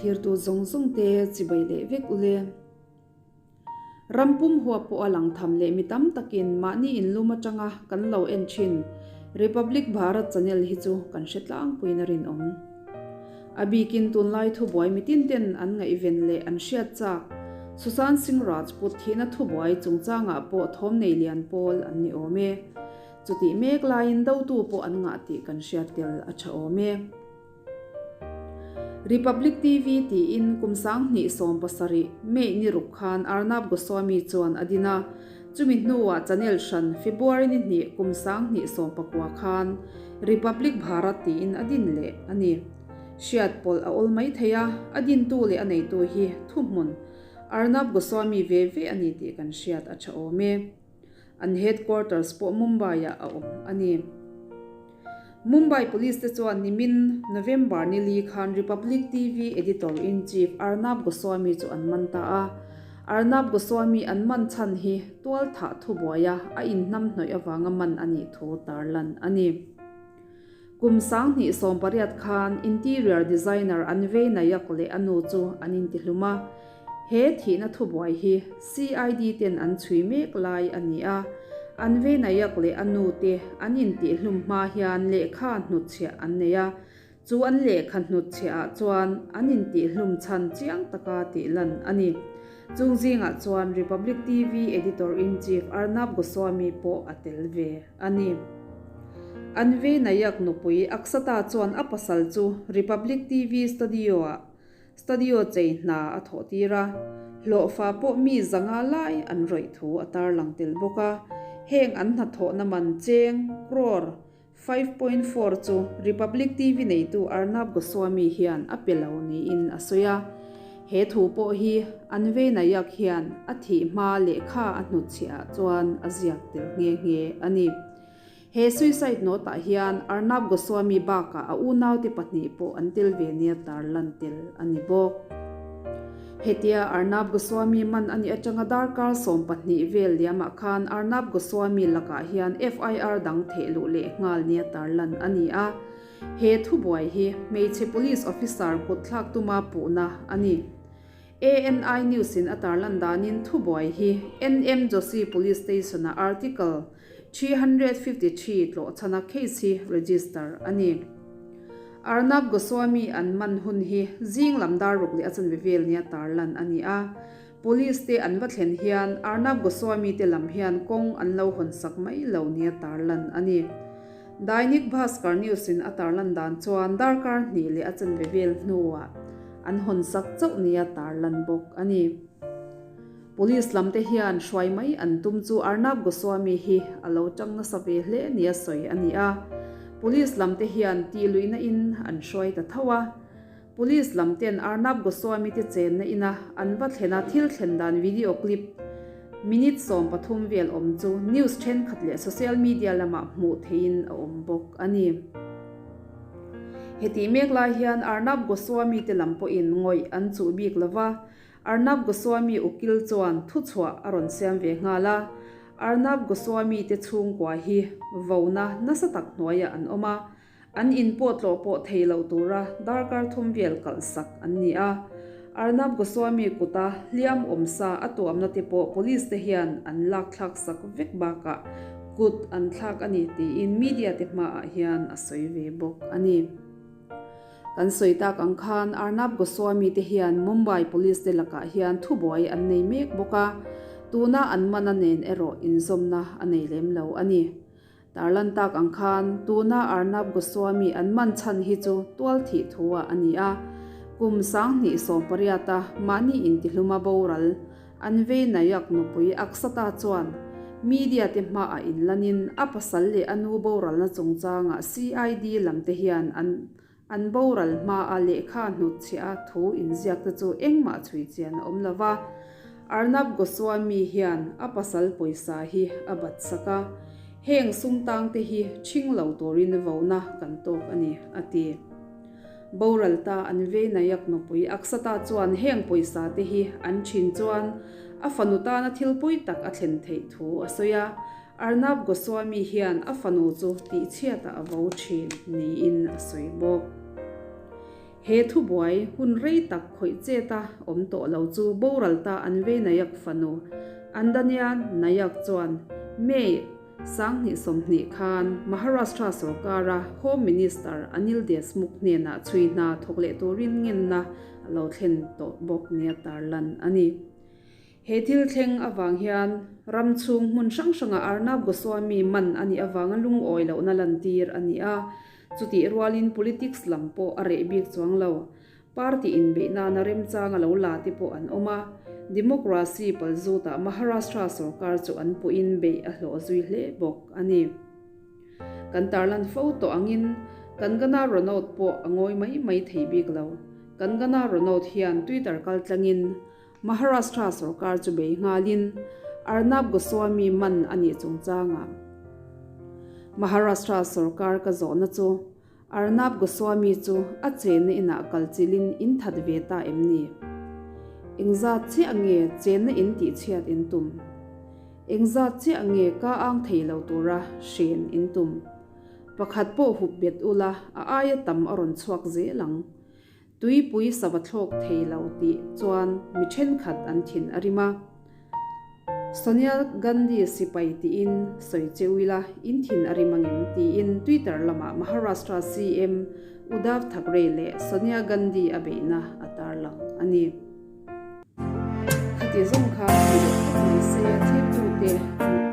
thlirtu zawng zawng te chibai leh vek ule. Ram pum huap pawh a lang tham leh mi tam takin mahni inlum atanga kan lo en thin Republic Bharat channel hi chu kan hre tlangpuiin a rinawm. A bikin tunlai thubuai mitin ten an ngaihven leh an hriat chak Sushant Singh Rajput thihna thubuai chungchangah pawh thawm nei lian pawl an ni awm e. Chutih mek laiin dotu pawh an ngah tih kan hriat tel a tha awm e. Republic TV tiin kum 2017 May ni ruk khan Arnab Goswami chuan a din a, chumi hnuah channel hran February ni hnih kum 2019 khan Republic Bharat tiin a din leh a ni. Hriat pawlh a awl mai thei a, a dintu leh a neitu hi thuhmun Arnab Goswami ve ve a ni tih kan hriat a tha awm e. An headquarters pawh Mumbai-ah a awm a ni. Mumbai Police te chuan nimin November ni li khan Republic TV Editor-in-Chief Arnab Goswami chu an man ta a. Arnab Goswami an man chhan hi tualthah thubuaia a inhnamhnawih avanga man a nih thu tarlan a ni. Kum 2018 khan interior designer Anvay Nayak leh a nu chu an intihlum a, he thihna thubuai hi CID ten an chhui mek lai a ni a. Anvay Nayak leh a nu te an intihlum hma hian lehkha hnutchhiah an nei a, chu an lehkha hnutchhiah ah chuan an intihlum chhan chiang taka tih lan a ni. Chung zingah chuan Republic TV Editor-in-Chief Arnab Goswami pawh a tel ve. A ni. Anvay Nayak nupui Aksata chuan a pasal chu Republic TV studio-ah studio chei hna a thawh tir a, hlawhfa pawh mi zanga lai an rawih thu a tarlang tel bawk a. Heng an hnathawhna man cheng, crore, 5.4 chu Republic TV neitu Arnab Goswami hian a pe lo niin a sawi a. He thu pawh hi Anvay Nayak hian a thih hma lehkha a hnutchhiah ah chuan a ziak tel nghe nghe a ni. He suicide note ah hian Arnab Goswami bakah a unaute pahnih pawh an tel ve nia tarlan tel a ni bawk. Hetia Arnab Goswami man a nih atanga darkar 12 vel liamah khan Arnab Goswami lakah hian FIR dang thehluh leh nghal nia tarlan a ni a. He thubuai hi hmeichhe police officer kutthlak tuma puhna a ni. ANI News in a tarlan danin thubuai hi NM Joshi Police Station-a Article 353 tlawhchhana case hi register a ni. Arnab Goswami an man hun hi zing lam dar ruk leh a chanve vel nia tarlan a ni a. Police te an va thlen hian Arnab Goswami te lam hian kawng an lo hawn sak mai lo nia tarlan a ni. Dainik Bhaskar News in a tarlan dan chuan darkar hnih leh a chanve vel hnuah an hawn sak chauh nia tarlan bawk a ni. Police lam te hian hruai mai an tum chu Arnab Goswami hi a lo tang nasa ve hle nia sawi a ni a. Police lam te hian tih luihna in an hruai ta tho a. Police lam ten Arnab Goswami te chenna ina an va thlena thil thlen dan video clip minute 13 vel awm chu news thenkhat leh social media lamah hmuh theihin a awm bawk a ni. Hetih mek lai hian Arnab Goswami te lam pawhin ngawih an chuh bik lova, Arnab Goswami ukil chuan thuchhuah a rawn siam ve nghal a. Arnab Goswami te chhungkua hi vona nasa tak hnuaiah an awm a, An in pawh tlawh pawh thei lo tura darkar thum vel kalh sak an ni a. Arnab Goswami kuta hliam awm sa a tuamna te pawh police te hian an lak thlak sak vek bakah kut an thlak a ni tiin media te hmaah hian a sawi ve bawk a ni. Kan sawi tak ang khan Arnab Goswami te hian Mumbai police te lakah hian thubuai an nei mek bawk a, tuna an mana nen erawh inzawmna a nei lem lo a ni. Tarlan tak ang khan tuna Arnab Goswami an man chhan hi chu tual thih thu ah a ni a. Kum 2018 a mahni intihluma boral Anvay Nayak nupui Aksata chuan media te hmaah inlanin a pasal leh a nu boralna chungchangah CID lam te hian an An boral hmaa lehkha hnutchhiah a thu inziak te chu engmah chhui chian a awm lo va. Arnab Goswami hian a pasal pawisa hi a bat sak a, heng sum tang te hi ṭhing lo turin vona kan tawk a ni, a ti. Boral ta Anvay Nayak nupui Aksata chuan heng pawisa te hi an ṭhin chuan a fanu tana thil pawi tak a thlen theih thu a sawi a, Arnab Goswami hian a fanu chu tihchhiatah a vo thin niin a sawi bawk. He thubuai hun rei tak khawih cheta awm tawh lo chu boral ta Anvay Nayak fanu Andanya Nayak chuan May 2020 khan Maharashtra sorkara Home Minister Anil Deshmukh hnenah chhui hna thawk leh turin ngenna a lo thlen tawh bawk nia tarlan a ni. He thil thleng avang hian ram chhung hmun hrang hrangah Arnab Goswami man a nih avanga lungawi lohna lantir a ni a, chutih rualin politics lam pawh a reh bik chuang lo. Party inbeih nana remchang a lo la te pawh an awm a, Democracy palzutah Maharashtra sorkar chu an puhin beih a hlawh zui hle bawk a ni. Kan tarlan fo tawh angin Kangana Ranaut pawh a ngawi mai mai thei bik lo. Kangana Ranaut hian Twitter kaltlangin Maharashtra sorkar chu bei nghalin Arnab Goswami man a nih chungchangah Maharashtra sorkar ka zawhna chu Arnab Goswami chu a chenna inah kal chilin in that ve ta em ni? Engzat chiah nge chenna in tihchhiat in tum? Engzat chiah nge ka ang thei lo tura hren in tum? Pakhat pawh hup bet ula a aia tam a rawn chhuak zel ang. Tuipui sava thlawk thei lo tih chuan mi thenkhat an thin a rim a. Sonia Gandhi sipai tiin sawi cheu ila in thin a rim angem tiin Twitter lamah Maharashtra CM Uddhav Thackeray leh Sonia Gandhi a beihna a tarlang a ni. Khati zawng kha ti leh phawt mai se thirtute.